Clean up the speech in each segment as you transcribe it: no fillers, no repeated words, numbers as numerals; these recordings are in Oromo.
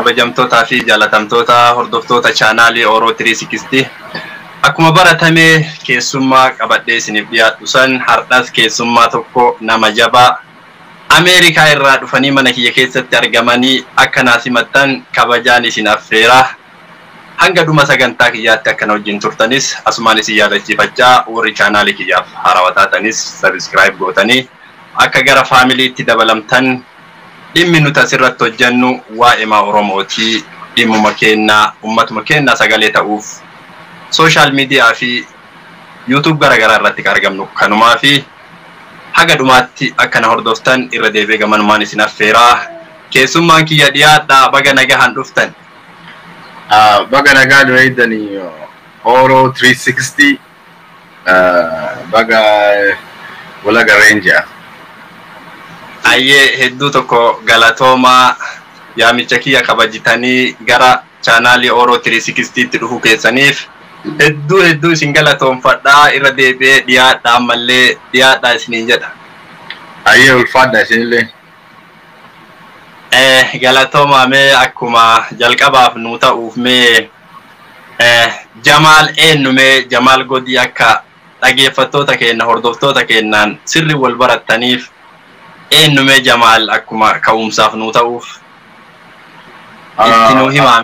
Kabajamtootaa fi jaalatamtoota hordoftoota chaanaalii Oro 360, akkuma baratame keessummaa qabadhee isiniif dhiyaadhu san har'as keessummaa tokko, nama jabaa Ameerikaa irraa dhufanii mana kiyya keessatti argamanii akka naa simattan kabajaan isin affeera. Hanga dhuma sagantaa kiyyaatti akkana wajjin turtanis asumaan isin yaadachiifachaa, warri chaanaalii kiyyaaf haarawaa taatanis subscribe gootanii akka gara faamiliitti dabalamtan. Dhimmi nuti asirratti hojjennu waa'ee Oromootii, dhimmuma kennaa, ummatuma kennaa sagalee ta'uuf social media fi YouTube garaagaraa irratti kan argamnu kanumaa fi haga dhumaatti akkana hordoftan irra deebi'ee gamanumaan isin affeeraa. Keessummaan kiyya, dhiyaadhaa, baga nagahaan dhuftan. Baga nagaa nu eegdanii, Oro 360, baga wal agarreen jedha. Ayyee, hedduu tokko galatoomaa. Yaamicha kiyya kabajitanii gara chaanaalii Oro 360tti dhufuu keessaniif hedduu hedduu isin galatoonfadhaa. Irra deebi'ee dhiyaadhaa, ammallee dhiyaadhaa isiniin jedha. Ayyee, ulfaadha isinillee. Galatoomaa. Mee akkuma jalqabaaf nu ta'uuf, mee Jamaal eenyu? Mee Jamaal Godii akka dhageeffattoota keenya, hordoftoota keenyaan sirri wal barattaniif, eenyu mee Jamaal, akkuma ka'umsaaf nu ta'uuf itti nu himaa.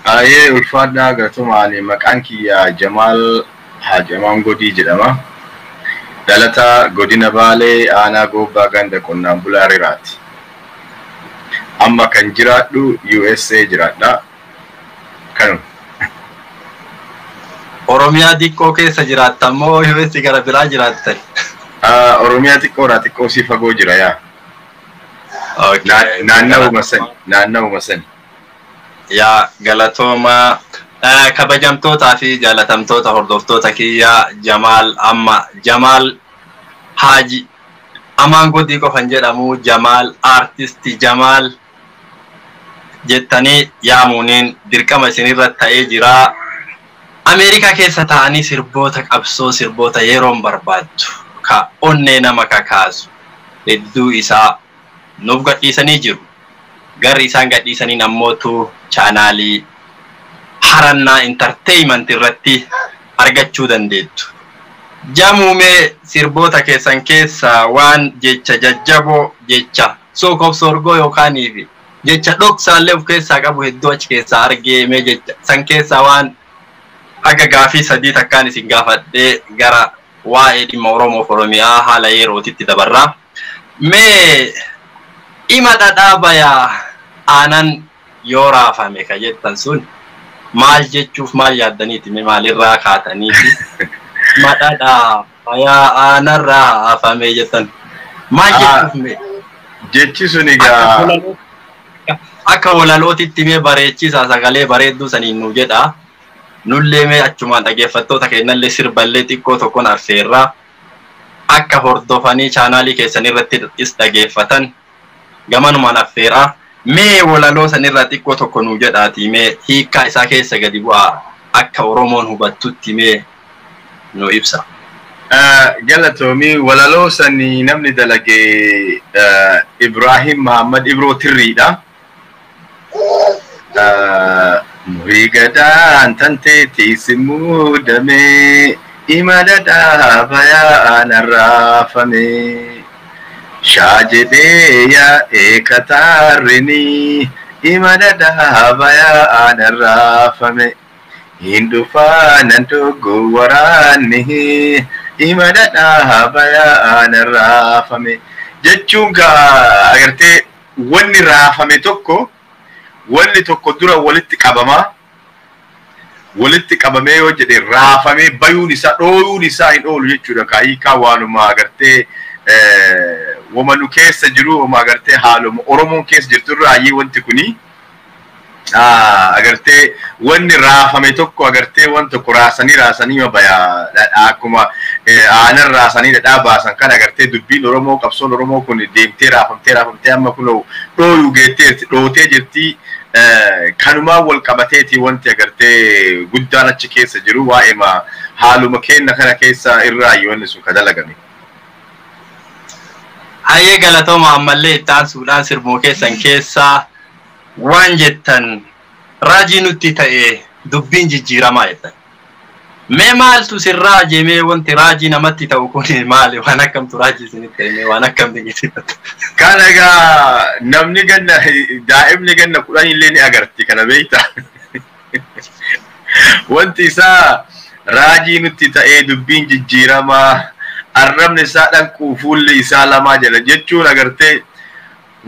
Ayyee, ulfaadhaa, galatooma. Maqaan kiyya Jamaal Haajamaan Godii jedhama. Dhalataa godina Baalee, aanaa Goobbaa, ganda qonnaan bulaa Riraati. Amma kan jiraadhu USA jiraadha. Kanuma. Oromiyaa xiqqoo keessa jiraattan moo US gara biraa jiraattan? Oromiyaa xiqqoodha, xiqqoo si fagoo jira yaa. Naannawuma sani. Naannawuma sani. Yaa, galatoomaa. Kabajamtootaa fi jaalatamtoota hordoftoota kiyyaa, Jamaal amma Jamaal Haaji Amaan Godii qofan jedhamu, Jamaal aartisti Jamaal jettanii yaamuuniin dirqama isinirra ta'ee jira. Ameerikaa keessa ta'anii sirboota qabsoo, sirboota yeroon barbaaddu ka onnee nama kakaasu hedduu isaa nuuf gadhiisanii jiru. Garri isaan gadhiisaniin ammootu chaanaalii Harannaa Entertainment irratti argachuu dandeettu. Jamuumee sirboota keessan keessaa waan jecha jajjaboo, jecha sookof sorgoo yookaaniifi jecha dhoksaallee of keessaa qabu hedduu achi keessaa argee, mee jecha san keessaa waan haga gaafii sadii takkaan isin gaafadhee gara waa'ee dhimma Oromoof Oromiyaa haala yerootitti dabarraa. Mee "Ima dhadhaa bayaa aanan yoo raafame" ka jettan sun maal jechuuf, maal yaaddaniiti? Mee maalirraa kaataniiti "Ima dhadhaa bayaa aanan raafame" jettan? Maal jechuuf mee? Jechi sun egaa Akka walalootitti mee bareechisaa, sagalee bareedduu saniin nu jedha. Nullee mee achumaan dhageeffattoota keenyallee sirballee xiqqoo tokkoon affeerraa, akka hordofanii chaanaalii keessan irratti is dhageeffatan gamanumaan affeeraa. Mee walaloo sanirraa xiqqoo tokko nu jedhaatii, mee hiikkaa isaa keessa gadi bu'aa, akka Oromoon hubattutti mee nu ibsa. Galatoomii. Walaloo sanii namni dalage Ibrahim Muhammad Ibroo Tirriidha. Murii gadaan tanteetii si muudamee, ima dhadhaa bayaa narraafame. Shaa jedhee yaa'ee kataarrini, ima dhadhaa bayaa narraafame. Hin dhufaa nan dhuguu waraanni, ima dhadhaa bayaa narraafame. Jechuun gaa agartee, wanni raafame tokko, wanni tokko dura walitti qabamaa, walitti qabamee yoo jedhe raafamee bayuun isaa, dhooyuun isaa hin oolu jechuudha. Kaa hiikaa waanuma agartee wama nu keessa jiru, wama agartee haaluma Oromoon keessa jirtu irraa ayyee wanti kuni agartee wanni raafame tokko, agartee waan tokko raasanii raasanii baya, akkuma aanan raasanii dhadhaa baasan kan agartee dubbiin Oromoo, qabsoon Oromoo kun deemtee raafamtee raafamtee amma kun dhooyuu geetteerti, dhootee jirti. Kanumaan wal qabateeti wanti agartee guddaan achi keessa jiru waa'ee haaluma kenna kana keessa irraa wanni sun ka dalagame. Hayyee, galatooma. Ammallee itti aansuudhaan sirbuma keessan keessaa Waan jettan raajii nutti ta'e dubbiin jijjiiramaa jettan. Mee maaltu sirraa jemee wanti raajii namatti ta'u kun maali? Waan akkamtu raajii isinitti ta'e waan akkam dinqisiifatta? Kana egaa namni ganna daa'imni ganna 10 illee ni agarti kana beektaa. Wanti isaa raajii nutti ta'ee dubbiin jijjiiramaa arrabni isaa dhanquu fuulli isaa lamaa jedha jechuun agartee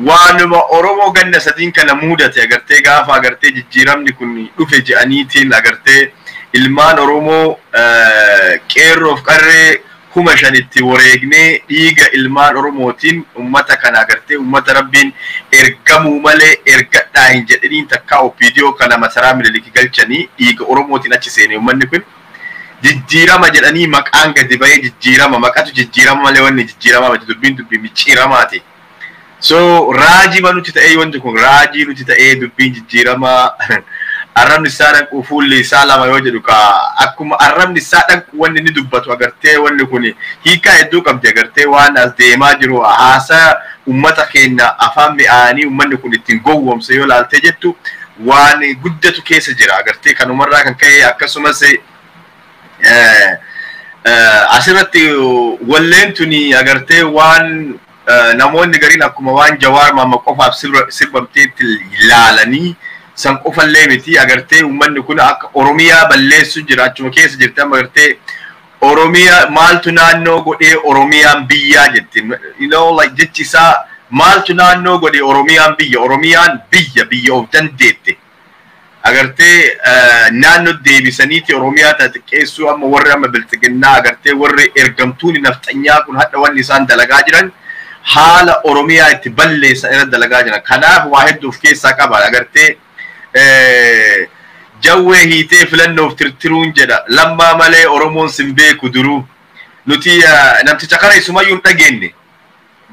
waanuma Oromoo ganna sadiin kana mudate agartee gaafa agartee jijjiiramni kun dhufe je'aniitiin agartee ilmaan Oromoo qeerroof qarree 5,000tti wareegnee dhiiga ilmaan Oromootiin ummata kana agartee ummata Rabbiin ergamuu malee ergadhaa hin jedhiniin takkaa OPDO kana masaraa Minilikii galchanii dhiiga Oromootiin achi seene ummanni kun jijjiirama jedhanii maqaan gadi bahee jijjiirama maqatu jijjiirama malee wanni jijjiiramaa miti dubbiin dubbii micciiramaati. So raajii nuti ta'ee wanti kun raajii nuti ta'ee dubbiin jijjiiramaa arrabni isaa dhanquu fuulli isaa lama yoo jedhu ka akkuma arrabni isaa dhanqu wanni inni dubbatu agartee wanni kun hiikaa hedduu qabdi agartee waan as deemaa jiru haasaa ummata keenya afaan mi'aanii ummanni kun ittiin gowwoomse yoo laaltee jettu waan guddatu keessa jira agartee kanumarraa kan ka'e akkasumas asirratti walleen tuni agartee waan namoonni gariin akkuma waan Jawaar Maamma qofaaf sirbamteetti ilaalanii san qofallee miti agartee uummanni kun akka Oromiyaa balleessu jira achuma keessa jirti amma agartee Oromiyaa maaltu naannoo godhee Oromiyaan biyyaa jetti you know like jechi isaa maaltu naannoo godhee Oromiyaan biyya Oromiyaan biyya biyya of dandeette agartee naannoo deebisaniiti Oromiyaa ta xiqqeessuu amma warri amma bilxiginnaa agartee warri ergamtuuni nafxanyaa kun hadha wanni isaan dalagaa jiran haala Oromiyaa itti balleessan irra dalagaa jiran kanaaf waa hedduu of keessaa qaba agartee jawwee hiitee filannoof tirtiruun jedha lammaa malee Oromoon sin beeku duruu nuti namticha kana isumayyuu hin dhageenye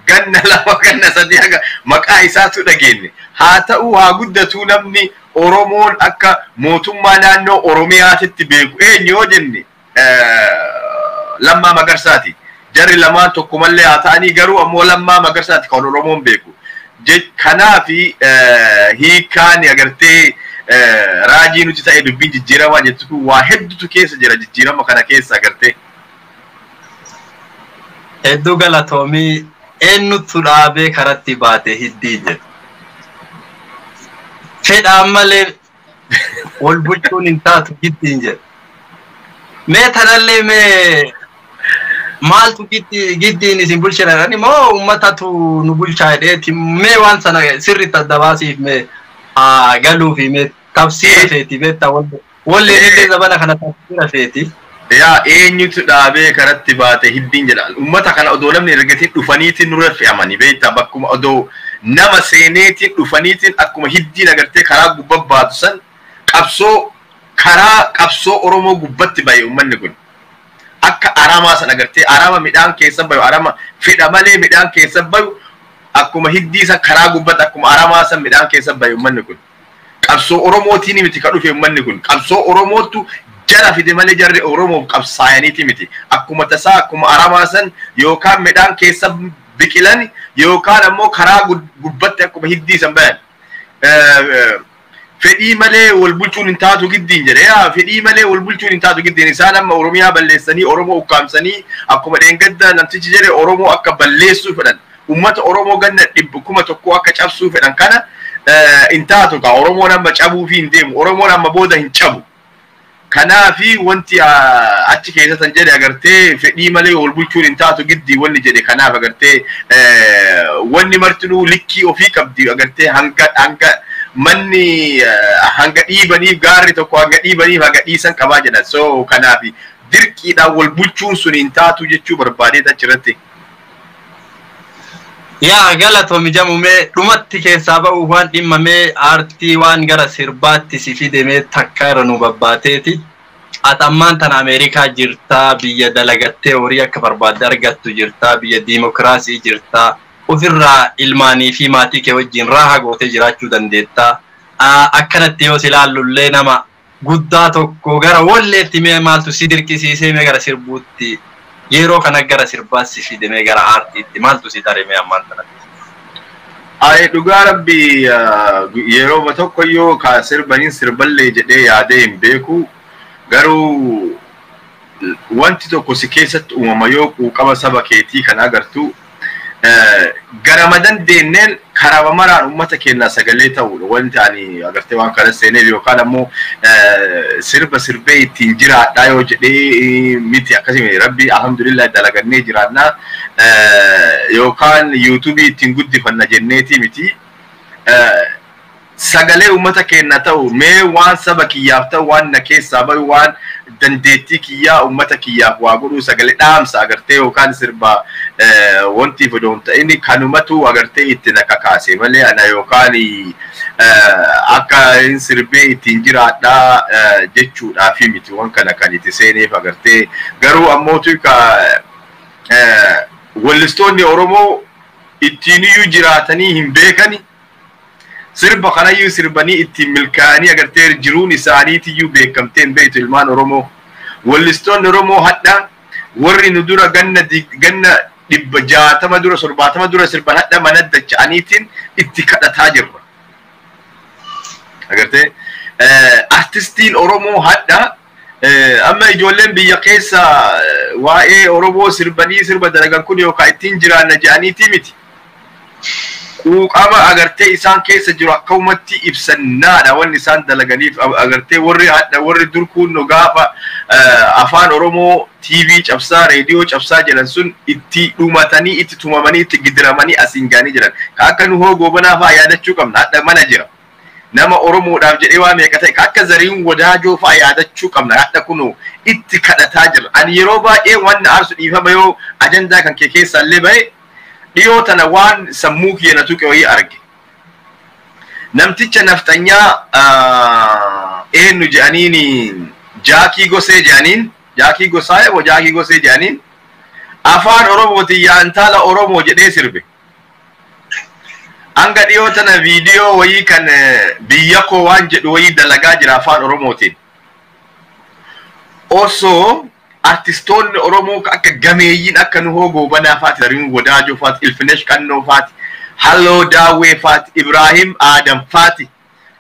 ganna 2 ganna 3 haga maqaa isaatu dhageenye haa ta'u haa guddatuu namni Oromoon akka mootummaa naannoo Oromiyaatitti beeku eenyu yoo jenne Lammaa Magarsaati. Jarri lamaan tokkumallee haa ta'anii garuu ammoo Lammaa Magarsaati kan Oromoon beeku. Kanaafi hiikaan agartee raajii nuti ta'e dubbiin jijjiiramaa jettu kun waa hedduutu keessa jira jijjiirama kana keessa agartee. Hedduu galatoomii eenyutu dhaabee karatti baate hiddii jedhu. Fedhaan malee wal bulchuun hin taatu giddiin jedhu. Mee tanallee mee maaltu giddiin isin bulchina jedhani moo uummatatu nu bulchaa jedheeti mee waan sana sirriitti adda baasiif mee haa galuufi mee tafsiira feeti beektaa walleen illee zabana kana tafsiira feeti. Yaa eenyutu dhaabee karatti baate hiddiin jedha. Uummata kana odoo namni ergatiin dhufaniitiin nurra fe'amanii beektaa bakkuma odoo nama seeneetiin dhufaniitiin akkuma hiddiin agartee karaa gubbaa baatu san qabsoo karaa qabsoo Oromoo gubbatti bahe uummanni kun. Akka aramaa san agartee arama midhaan keessa bayu arama fedha malee midhaan keessa bayu akkuma hiddii san karaa gubbatti akkuma aramaa san midhaan keessa bayu uummanni kun. Qabsoo Oromootiin miti ka dhufe uummanni kun. Qabsoo Oromootu jara fide malee jarri Oromoof qabsaayaniiti miti. Akkuma tasaa akkuma aramaa san yookaan midhaan keessa biqilan yookaan ammoo karaa gubbatti akkuma hiddii san bayan. Fedhii malee wal bulchuun hin taatu giddiin jedhe. Yaa fedhii malee wal bulchuun hin taatu giddiin isaan amma Oromiyaa balleessanii Oromoo ukkaamsanii akkuma dheengadda namtichi jedhe Oromoo akka balleessuu fedhan. Uummata Oromoo ganna 1,000 akka cabsuu fedhan kana hin taatu ka Oromoon amma cabuufi hin deemu. Oromoon amma booda hin cabu. Kanaafi wanti achi keessatan jedhe agartee fedhii malee wal bulchuun hin taatu giddii wanni jedhe kanaaf agartee wanni martinuu likkii ofii qabdi agartee hanga hanga manni hanga dhiibaniif gaarri tokko hanga dhiibaniif hanga dhiisan qabaa jedha. So kanaafi dirqiidhaan wal bulchuun sun hin taatu jechuu barbaadeet achirratti. Yaa galatoomi jamumee dhumatti keessaa ba'uuf waan dhimmamee aartii waan gara sirbaatti si fidemee takka irra nu babbaateeti. Ati ammaan tana Ameerikaa jirtaa biyya dalagattee horii akka barbaadde argattu jirtaa biyya diimokiraasii jirtaa ofirraa ilmaanii fi maatii kee wajjin raaha gootee jiraachuu dandeettaa. Akkanatti yoo si ilaallullee nama guddaa tokko gara walleetti mee maaltu si dirqisiisee mee gara sirbuutti yeroo kana gara sirbaatti si fide mee gara aartiitti maaltu si tare mee ammaan tanatti? Ani dhugaa rabbi yeroo tokkoyyuu ka sirbaniin sirballee jedhee yaadee hin beeku. Garuu wanti tokko si keessatti uumama yoo quuqama saba keetii kan agartu garama dandeenneen karama maraan uummata keenyaa sagalee ta'uudha. Wanti ani agartee waan kana seeneef yookaan ammoo sirba sirbee ittiin jiraadhaa yoo jedhee miti akkasuma rabbi alhamdulillah dalagannee jiraannaa yookaan yuutuubii ittiin guddifanna jenneeti miti. Sagalee uummata keenya ta'u mee waan saba kiyyaaf ta'u waan na keessaa bahu waan dandeettii kiyyaa uummata kiyyaaf waa godhuu sagalee dhaamsa agartee yookaan sirba wanti fidoon ta'in kanumatu agartee itti na kakaase malee ana yookaan akka hin sirbee ittiin jiraadhaa jechuudhaaf miti waan kana kan itti seeneef agartee garuu ammootu ka wallistoonni Oromoo ittiiniyyuu jiraatanii hin beekani. Sirba kanayyuu sirbanii ittiin milkaa'anii agartee jiruun isaaniitiyyuu beekamtee hin beektu ilmaan Oromoo. Wallistoonni Oromoo hadha warri nu dura ganna 160 dura 70 dura sirban hadha mana dacha'aniitiin itti kadhataa jirra. Agartee artistiin Oromoo hadha amma ijoolleen biyya keessa waa'ee Oromoo sirbanii sirba dalagan kun yookaan ittiin jiraanna jedhaniitii miti. Quuqama agartee isaan keessa jiru akkamatti ibsannaadha wanni isaan dalaganiif agartee warri hadha warri dur kunno gaafa afaan Oromoo TV cabsaa reediyoo cabsaa jedhan sun itti dhumatanii itti tumamanii itti gidiramanii asiin gaanii jiran. Ka akka Nuhoo Goobanaa fa'aa yaadachuu qabna hadha mana jira. Nama Oromoodhaaf jedhee waa meeqa ta'e ka akka Zariin Wadaajoo fa'aa yaadachuu qabna hadha kunoo itti kadhataa jira. Ani yeroo baay'ee waan aarsu dhiifama yoo ajandaa kan kee keessaa illee bahe dhiyoo tana waan sammuu kiyya na tuqe wayii arge. Namticha nafxanyaa eenyu jedhaniin Jaakii Gosee jedhaniin Jaakii Gosaa moo Jaakii Gosee jedhaniin afaan Oromootiin yaantaala Oromoo jedhee sirbe. Hanga dhiyoo tana viidiyoo wayii kan biyya koo waan jedhu wayii dalagaa jira afaan Oromootiin. Osoo artistoonni Oromoo akka gameeyyiin akka Nuhoo Goobanaa faati, Zariin Wadaajoo faati, Ilfinesh Qannoo faati, Halloo Daawwee faati, Ibraahim Aadam faati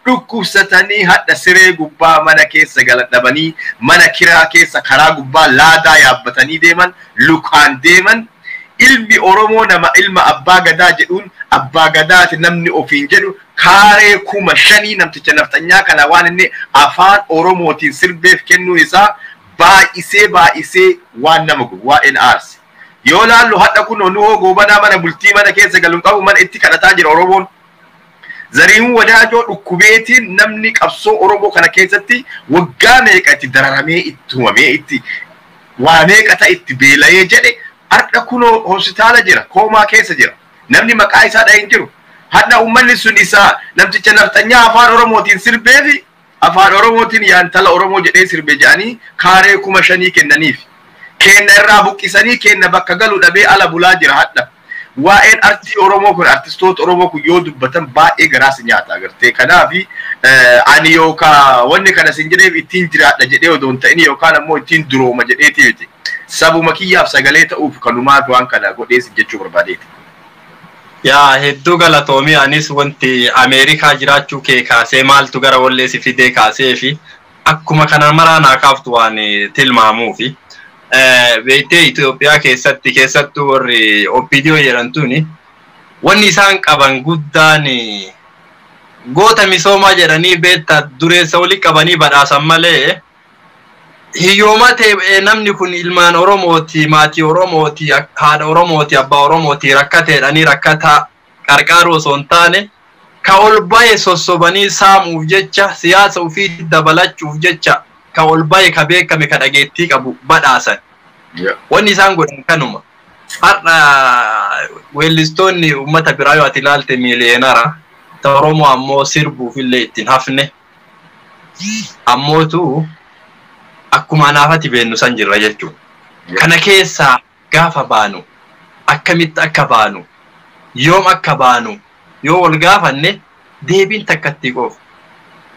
dhukkubsatanii hadha siree gubbaa mana keessa galadhabanii mana kiraa keessa karaa gubbaa laadaa yaabbatanii deeman lukaan deeman ilmi Oromoo nama ilma abbaa gadaa jedhuun abbaa gadaati namni ofiin jedhu kaaree 5,000 namticha nafxanyaa kana waan inni afaan Oromootiin sirbeef kennuu isaa baay'isee baay'isee waan nama gubu waa'een aarse. Yoo laallu hadha kun Nuhoo Goobanaa mana bultii mana keessa galuun qabu mana itti kadhataa jira Oromoon. Zariin Wadaajoo dhukkubeetiin namni qabsoo Oromoo kana keessatti waggaa meeqa itti dararamee itti tumamee itti waa meeqa ta'e itti beela'ee jedhe har'a kunoo hospitaala jira koomaa keessa jira. Namni maqaa isaa dhahee hin jiru. Hadha uummanni sun isaa namticha nafxanyaa afaan Oromootiin sirbeefi afaan Oromootiin yaantala Oromoo jedhee sirbe jedhanii kaaree 5,000 kennaniif. Kenna irraa buqqisanii kenna bakka galu dhabee ala bulaa jira hadha. Waa'een artii Oromoo kun artistoota Oromoo kun yoo dubbatan baay'ee garaas nyaata agartee. Kanaaf ani yookaan wanni kana sin jedheef ittiin jiraadha jedhee odoo hin ta'in yookaan ammoo ittiin durooma jedheeti miti. Sabuma kiyyaaf sagalee ta'uuf kanumaaf waan kana godhees jechuu barbaadeeti. Yaa hedduu galatoomii anis wanti Ameerikaa jiraachuu kee kaasee maaltu gara wallee si fidee kaasee fi akkuma kana maraa naa kaaftu waan tilmaamuufi. Beektee Itoophiyaa keessatti keessattuu warri OPDO jedhamtuuni wanni isaan qaban guddaan goota misoomaa jedhanii beektaa dureessa walii qabanii badhaasan malee hiyyooma ta'e namni kun ilmaan Oromooti, maatii Oromooti, haadha Oromooti, abbaa Oromooti rakkateedhanii rakkataa qarqaaruu osoo hin taane ka ol bahe sossobanii saamuuf jecha siyaasa ofii dabalachuuf jecha ka ol bahe ka beekame ka dhageettii qabu badhaasan. Wanni isaan godhan kanuma. Har'a weellistoonni uummata biraa yoo ati ilaalte miiliyeenara ta Oromoo ammoo sirbuuf illee ittiin hafne ammootu akkuma anaafati beennu san jirra jechuudha. Kana keessaa gaafa baanu akkamitti akka baanu yoom akka baanu yoo wal gaafanne deebiin takkatti qofa.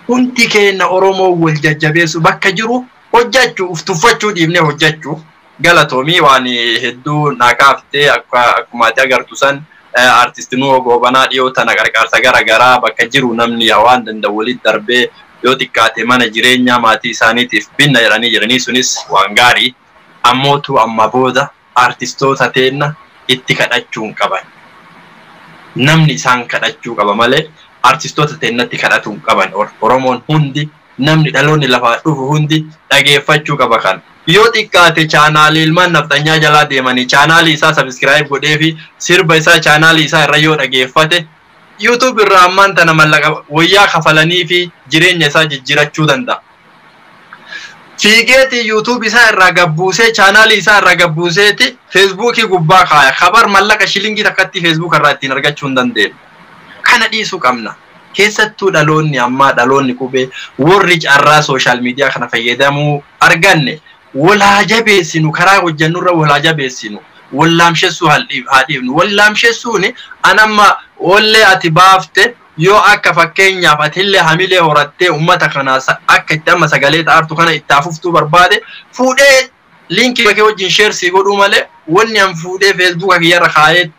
Hundi keenya Oromoo wal jajjabeessu bakka jiru hojjechuu uf tuffachuu dhiifnee hojjechuu galatoomii waan hedduu naa kaaftee akkuma ati agartu san Artisti Nuhoo Goobanaa dhiyoo tana qarqaarsa gara garaa bakka jiru namni waan danda'u walitti darbee yoo xiqqaate mana jireenyaa maatii isaaniitiif binna jedhanii jiranii, sunis waan gaarii. Ammootu amma booda artistoota teenna itti kadhachuu hin qaban. Namni isaan kadhachuu qaba malee artistoota teennatti kadhatuu hin qaban. Oromoon hundi, namni dhaloonni lafaa dhufu hundi dhageeffachuu qaba kan. Yoo xiqqaate chaanaalii ilmaan nafxanyaa jalaa deemanii chaanaalii isaa subscribe godhee fi sirba isaa chaanaalii isaa irra yoo dhageeffate, YouTube irraa ammaan tana mallaqa wayyaa kafalanii fi jireenya isaa jijjiirachuu danda'a. Fiigeeti YouTube isaa irraa gabbuusee, chaanaalii isaa irraa gabbuuseeti Feesbuukii gubbaa kaaya. Kabar mallaqa shilingii takkatti Feesbuuk irraa ittiin argachuu hin dandeenyu. Kana dhiisuu qabna. Keessattuu dhaloonni ammaa, dhaloonni qubee, warri carraa social media kana fayyadamuu arganne, walaa jabeessinu, karaa hojjannurra walaa jabeessinu, wallaamshessuu haa dhiifnu. Wallaamshessuun anamma wallee ati baafte yoo akka fakkeenyaaf atillee hamilee horattee ummata kanaa akka itti amma sagalee ta'artu kana itti afuftuu barbaade, fuudhee liinkii bakee wajjin share sii godhuu malee, wanni an fuudhee Feesbuuka kiyyarra kaayee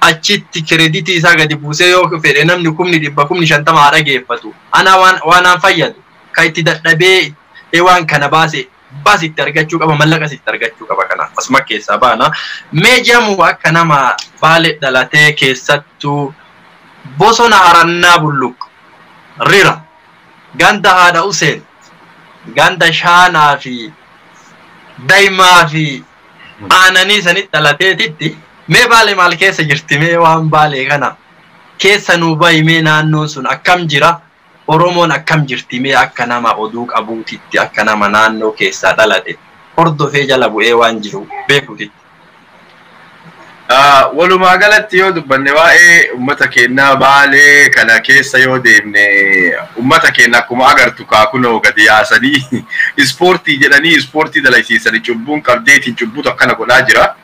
achitti creditii isaa gadi buusee yoo fedhe namni 100,000, 50,000 haa dhageeffatu. Ana waan aan fayyadu kan itti dadhabee waan kana baase baas itti argachuu qaba, mallaqas itti argachuu qaba. Kana asuma keessaa baana. Mee jamu, akka nama Baale dhalatee, keessattuu bosona Harannaa Bulluq Rira, ganda haadha Useen, ganda Shaanaa fi Daymaa fi aananii sanitti dhalateetitti, mee Baale maal keessa jirti? Mee waan Baalee kana keessa nuu bahi. Mee naannoon sun akkam jira? Oromoon akkam jirti? Mee akka nama oduu qabuutitti, akka nama naannoo keessaa dhalate hordofee jala bu'ee waan jiru beekutitti. Walumaa galatti yoo dubbanne, waa'ee uummata keenyaa Baalee kana keessa yoo deemne, uummata keenya akkuma agartu kaakunoo gadi yaasanii ispoortii jedhanii ispoortii dalagsiisanii cubbuun qabdeetiin cubbuutu akkana godhaa jira.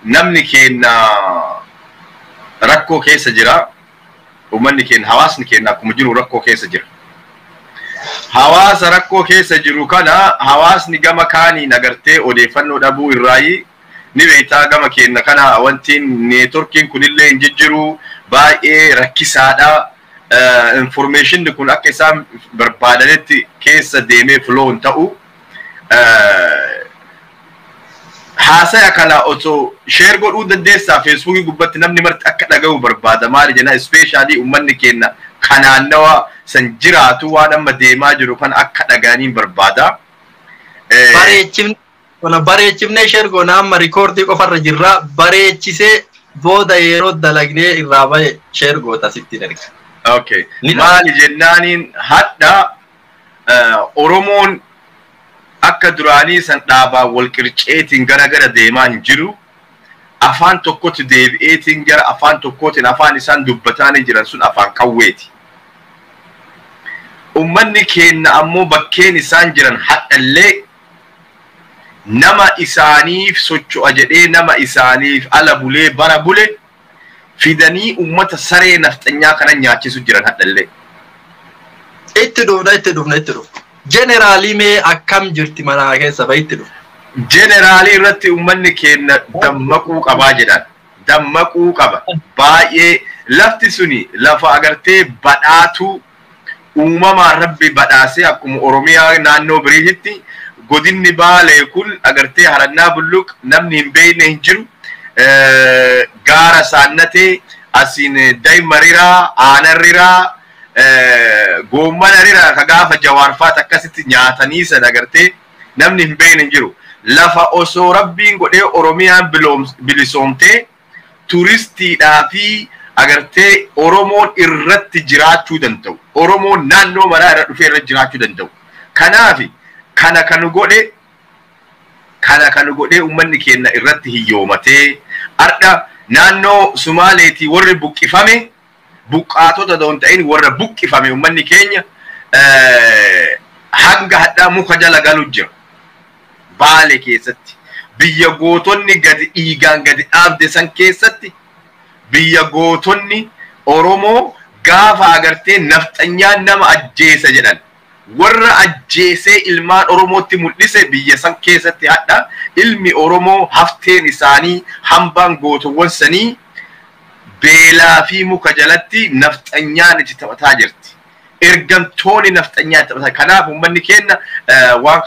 Namni keenya rakkoo keessa jira. Uummanni keenya, hawaasni keenya akkuma jiru rakkoo keessa jira. Hawaasa rakkoo keessa jiru kana hawaasni gama kaaniin agartee odeeffannoo dhabuu irraayi ni beektaa, gama keenya kana wanti networkiin kunillee hin jijjiru, baay'ee rakkisaadha. Informationni kun akka isaan barbaadanitti keessa deemee flow hin ta'u. Haasaya kana osoo share godhuu dandeessaa, Feesbuukii gubbatti namni marti akka dhaga'u barbaada. Maali jenna, especially uummanni keenya kanaannawa san jiraatu waan amma deemaa jiru kan akka dhaga'aniin barbaada. Bareechifnee share goona. Amma recordii qofarra jirra, bareechisee booda yeroo dalagnee irraa bahe share goota, sitti erga. Okay. Maali jennaaniin, hadha Oromoon akka duraanii san dhaabaa wal qirceetiin gara gara deemaa hin jiru. Afaan tokkotti deebi'eetiin gara afaan tokkootiin afaan isaan dubbataanii jiran sun afaan qawweeti. Uummanni keenya ammoo bakkeen isaan jiran hadhallee nama isaaniif socho'a jedhee, nama isaaniif ala bulee bara bule fidanii uummata saree nafxanyaa kana nyaachisu jiran hadhallee. Itti dhufna, itti dhufna, itti dhufna. Generally mee akkam jirti manaa keessa bahi, itti dhufna. Generally irratti uummanni keenya dammaquu qabaa jedhan. Dammaquu qaba. Baay'ee lafti suni lafa agartee badhaatuu uumamaan Rabbi badhaasee, akkuma Oromiyaa naannoo biriitti godinni Baalee kun agartee Harannaa Bulluq namni hin beekne hin jiru. Gaara saannatee asiin Daymariraa, Aanarriraa, Goommanariraa ka gaafa Jawaarfaat akkasitti nyaatanii sana agartee namni hin beekne hin jiru. Lafa osoo Rabbiin godhee Oromiyaan bilisoomtee turistiidhaa fi agartee Oromoon irratti jiraachuu danda'u. Oromoon naannoo maraa irra dhufee irra jiraachuu danda'u. Kanaaf kana kan godhee uummanni keenya irratti hiyyoomatee ardha naannoo Sumaaleetii warri buqqifame, buqqaatota doon ta'in, warra buqqifame, uummanni keenya hanga hadhaa muka jala galu jira. Baale keessatti biyya gootonni gadi dhiigaan gadi dhaabde san keessatti, biyya gootonni Oromoo gaafa agartee nafxanyaan nama ajjeesa jedhan Warra ajjeesee ilmaan Oromootti mul'ise biyya san keessatti hadha ilmi Oromoo hafteen isaanii hambaan gootowwan sanii beelaa fi muka jalatti nafxanyaan itti taphataa jirti. Ergamtoonni nafxanyaa itti taphataa. Kanaaf uummanni keenya waan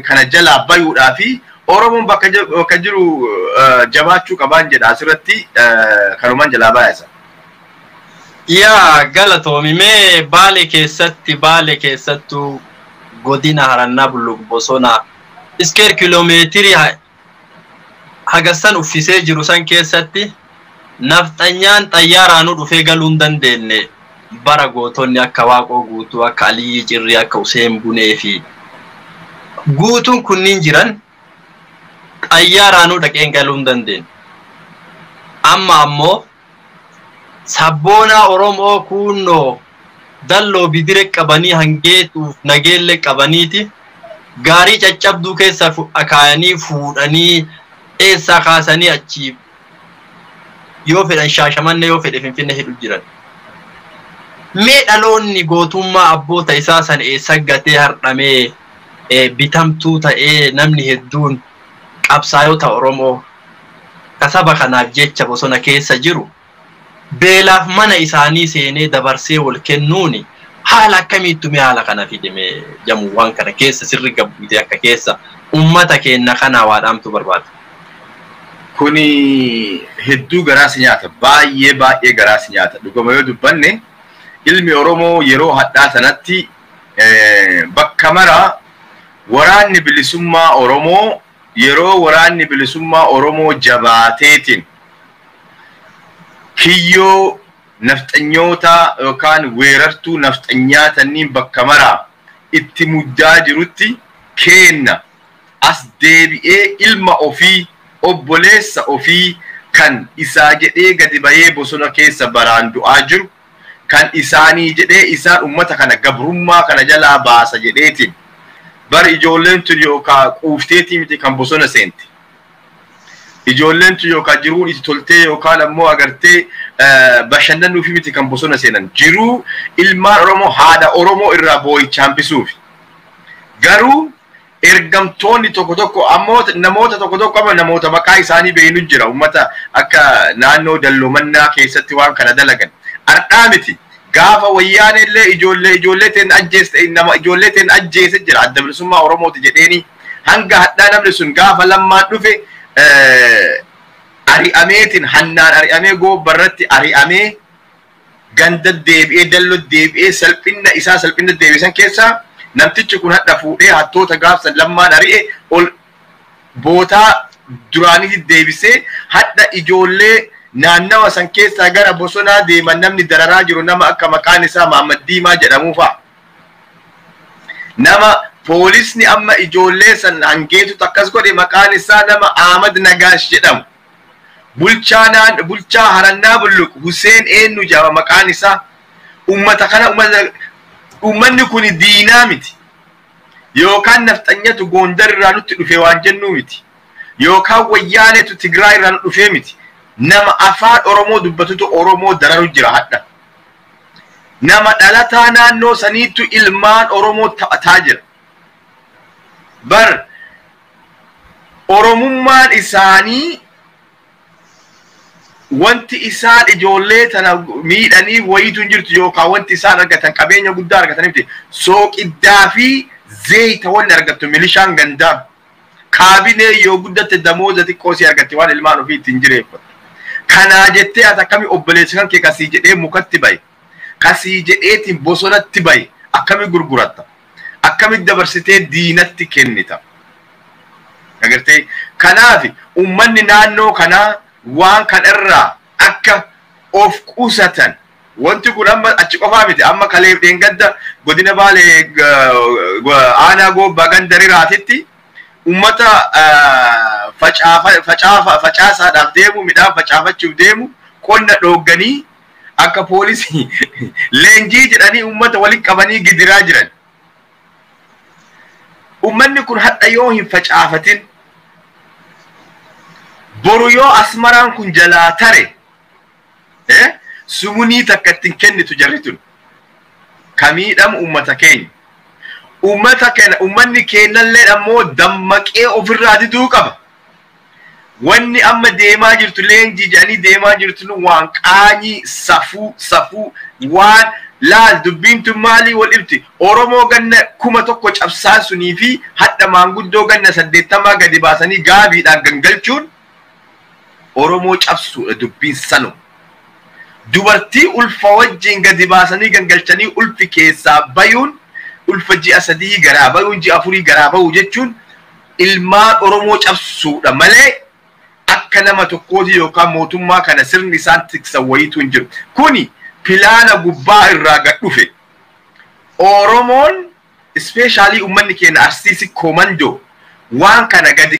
kana jalaa bayuudhaa fi Oromoon bakka jiru jabaachuu qabaan jedha asirratti kanumaan jalaa baay'isa. Yaa galatoomi mee Baalee keessatti Baalee keessattuu godina Harannaa Bulluq Bosona iskeer kiloomeetirii hagassan uffisee jiru san keessatti nafxanyaan xayyaaraanuu dhufee galuu hin dandeenye bara gootonni akka Waaqoo Guutuu akka Aliyyi Cirrii akka Useen Bunee fi guutuun kunniin jiran xayyaaraanuu dhaqeen galuu hin dandeenye. Amma ammoo sabboonaa Oromoo kunnoo dalloo bidire qabanii hangeetuuf nageelle qabaniiti gaarii caccabduu keessa akaayanii fuudhanii eessaa kaasanii achii yoo fedhan Shaashamanne yoo fedhe Finfinne hidhu jiran. Mee dhaloonni gootummaa abboota isaa san eessa gatee hardhamee bitamtuu ta'ee namni hedduun qabsaayota Oromoo kasaba kanaaf jecha bosona keessa jiru beelaaf mana isaanii seenee dabarsee wal kennuuni haala akkamiittu mee haala kana fidime jamuuwwan kana keessa sirri gabbuutee akka keessa ummata keenya kana waadhaamtu barbaada. Kuni hedduu garaas nyaata baay'ee baay'ee garaas nyaata dhuguma yoo dubbanne ilmi Oromoo yeroo hadhaa sanatti bakka mara waraanni bilisummaa Oromoo yeroo waraanni bilisummaa Oromoo jabaateetiin kiyyoo nafxanyoota yookaan weerartuu nafxanyaa tanniin bakka maraa itti muddaa jirutti kenna as deebi'ee ilma ofii obboleessa ofii kan isaa jedhee gadi bahee bosona keessa baraan du'aa jiru kan isaanii jedhee isaan ummata kana gabrummaa kana jalaa baasa jedheetiin bar ijoolleen tun yookaan quufteetii miti kan bosona seente. Ijoolleen tun yookaan jiruun itti toltee yookaan ammoo agartee bashannanuufi miti kan bosona seenan. Jiruu ilmaan Oromoo haadha Oromoo irraa boo'icha hambisuufi. Garuu ergamtoonni tokko tokko ammoo namoota tokko tokko amma namoota maqaa isaanii beeynu jira. Uummata akka naannoo dalloomannaa keessatti waan kana dalagan. Ardhaa miti. Gaafa wayyaane illee ijoollee teen ajjeese nama ijoollee teen ajjeese jira adda bilisummaa Oromooti jedheeni hanga hadhaa namni sun gaafa lammaan dhufe ari'ameetiin hannaan ari'amee goobbarratti ari'amee ganda deebi'ee dalloo deebi'ee salphina isaa salphina deebisan keessaa namtichi kun hadha fuudhee hattoota gaafsan lammaan ari'e ol bootaa duraanitti deebisee hadha ijoollee naannawa san keessaa gara bosonaa deeman namni dararaa jiru nama akka maqaan isaa Mahammad Diimaa jedhamuu fa'a. Nama poolisni amma ijoollee san hangeetutu akkas godhe maqaan isaa nama Ahmad Nagaash jedhamu. Bulchaa Harannaa Bulluq Huseen eenyu jedhama maqaan isaa. Uummata kana uummanni kun diinaa miti. Yookaan nafxanyatu Gondar irraa nutti dhufe waan jennuu miti. Yookaan wayyaanetu Tigraay irraa nu dhufee miti. Nama afaan Oromoo dubbatutu Oromoo dararu jira hadha. Nama dhalataa naannoo saniitu ilmaan Oromoo taphataa jira. Bar Oromummaan isaanii wanti isaan ijoollee tana miidhanii wayiitu hin jirtu yookaan wanti isaan argatan qabeenya guddaa argatanii miti. Sooqiddaa fi zayita wanni argattu milishaan gandaa. Kaabinee yoo guddatte damooza xiqqoo si argatte waan ilmaan ofii ittiin jireeffattu. Kanaa jettee ati akkamii obboleessa kan kee kasii jedhee mukatti bahe kasii jedheetiin bosonatti bahe akkamii gurguratta akkamii dabarsitee diinatti kennita. Agartee kanaaf uummanni naannoo kanaa waan kan irraa akka of qusatan wanti kun amma achi qofaa miti amma kaleef dheengadda godina Baalee aanaa goobbaa ganda riraatitti ummata facaasaadhaaf deemu midhaan facaafachuuf deemu qonna dhoogganii akka poolisii leenjii jedhanii ummata walitti qabanii gidiraa jiran. Ummanni kun hadha yoo hin facaafatin boru yoo asmaraan kun jalaa tare sumunii takka ittiin kennitu jarri tun kamiidhamu ummata keenya. Uummata kana uummanni keenyallee ammoo dammaqee ofirraa diduu qaba. Wanni amma deemaa jirtu, leenjii jedhanii deemaa jirtu, waan qaanyii, safuu safuu waan laal. Dubbiin tun maalii wal ibti? Oromoo ganna 1000 cabsaan sunii fi hadha maanguddoo ganna 80 gadi baasanii gaabiidhaan gangalchuun Oromoo cabsuudha dubbiin sanu. Dubartii ulfa wajjin gadi baasanii gangalchanii ulfi keessaa bayuun, ulfa ji'a 3 garaa bayuun, ji'a 4 garaa bayuu jechuun ilmaan Oromoo cabsuudha malee akka nama tokkooti yookaan mootummaa kana sirni isaan tiksan wayiitu hin jiru. Kuni pilaana gubbaa irraa gad dhufe. Oromoon, especially uummanni keenya Arsiisi komandoo waan kana gadi